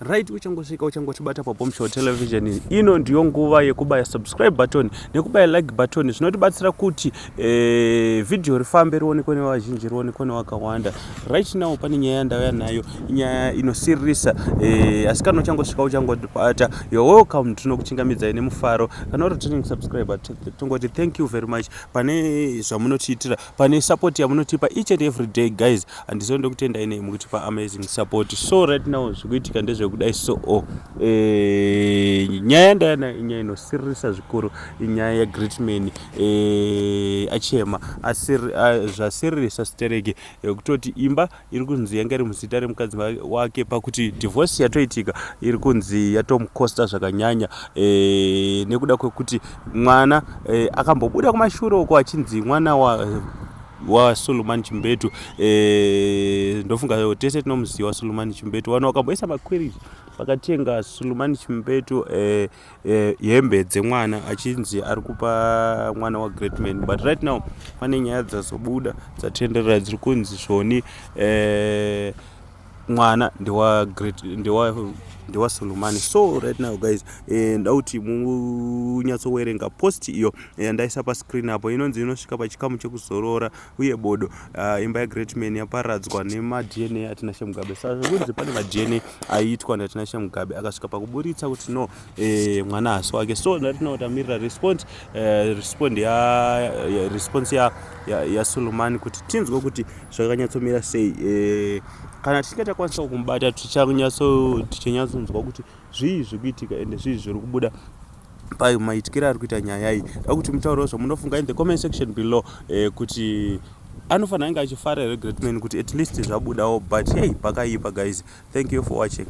Right, uchangosvika, uchangotibata paBombshow Television, ino ndiyo nguva yekubaya subscribe button nekubaya like button. Zvinotibatsira kuti vhidhiyo rifambe, rionekwe nevazhinji, rionekwe nevakawanda. Right now pane nyaya yandauya nayo, inyaya inosiririsa, asi kana uchangosvika, uchangotibata, you're welcome, tinokuchingamidzai nemufaro. Kana uri returning subscriber, tongoti thank you very much pane zvamunotiitira, pane support yamunotipa each and every day. Guys, handizo ndokutendai nei mukutipa amazing support. So right now zvikuitika ndezvekudai. So oh, nyaya yandauya nayo inyaya inosiririsa zvikuru, inyaya yaGreatman. Achema zvasiririsa stereke yekutoti imba iri kunzi yanga iri muzita remukadzi wake, pakuti divorce yatoitika, iri kunzi yatomukosta zvakanyanya, nekuda kwekuti mwana akambobuda kumashure uko achinzi mwana waSuluman Chimbetu. Ndofunga tese tinomuziva Sulumani Chimbetu. Vanhu vakamboisa maqueries, vakatenga Sulumani Chimbetu hembe dzemwana, achinzi ari kupa mwana waGreatman. But right now pane nyaya dzazobuda, dzatenderera, dziri kunzi zvoni mwana ndewaSulumani. So right now, guys, nda kuti munyatsowerenga post iyo yandaisa pascreen apo, inonzi inosvika pachikamu chekuzorora uye bodo. Imba yaGreatman yaparadzwa nemaDNA aTinashe Mugabe. Saka zvekunzi pane maDNA aiitwa naTinashe Mugabe, akasvika pakuburitsa kuti no, mwana haasi wake. So ndatina kuti amirira response respond ya, ya response yaSulumani ya kuti tinzwe kuti zvakanyatsomira sei. Kana tichinge takwanisa kumubata, tichanyatsonzwa kuti zvii zviri kuitika ende zvii zviri kubuda pamaitikiro ari kuita nyaya iyi. Da kuti mutauriwo zvamunofunga in the comment section below, kuti anofanira kunge achifara here Greatman kuti at least zvabudawo. But hey, pakaipa, guys. Thank you for watching.